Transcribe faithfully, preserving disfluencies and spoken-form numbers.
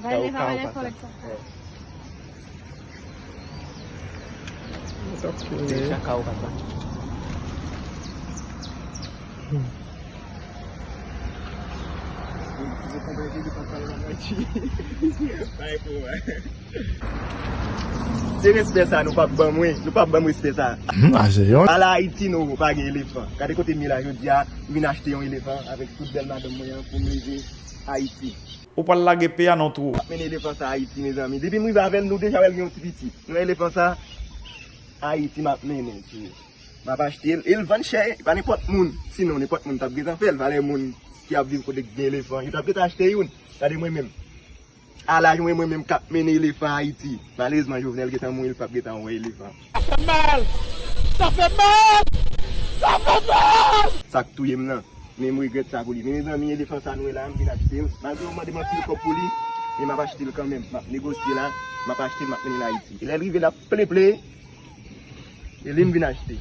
Vale, vale, fò sa. Se respè sa nou p ap ban mwen, nou p ap ban m respè sa. Hmm, a se yon. Al Ayiti nou pa gen elefan. Gade kote m ye la jodi a, m vin achte yon elefan avèk tout bèl madanm mwen an pou m leve Ayiti. Ou pral lage peyi a nan twou. M ap mennen elefan sa Ayiti, mezanmi. Depi m rive avè l, nou deja wè l gen yon ti piti. Nou wè elefan sa, Ayiti m ap mennen l, tchou. M ap achte l, e l vann chè, e pa nenpòt moun. Sinon, nenpòt moun t ap gentan fè l. Valè moun ki ap viv kote k gen elefan, yo t ap gentan achte youn. Gade mwen menm. A laj mwen, mwen menm k ap mennen elefan Ayiti. Malerezman, Jovenel gentan mouri, l p ap gentan wè elefan. Sa fè mal! Sa fè mal! Sa fè mal! Sa k touye m nan. Men m regrèt sa pou li. Men mezanmi, elefan sa nou wè la, m vin achte l. Malgre yo mande m anpil kòb pou li, men m ap achte l kanmenm. M ap negosye la, m ap achte l, m ap mennen l Ayiti. E lè l rive, l ap pleple, e li m vin achte.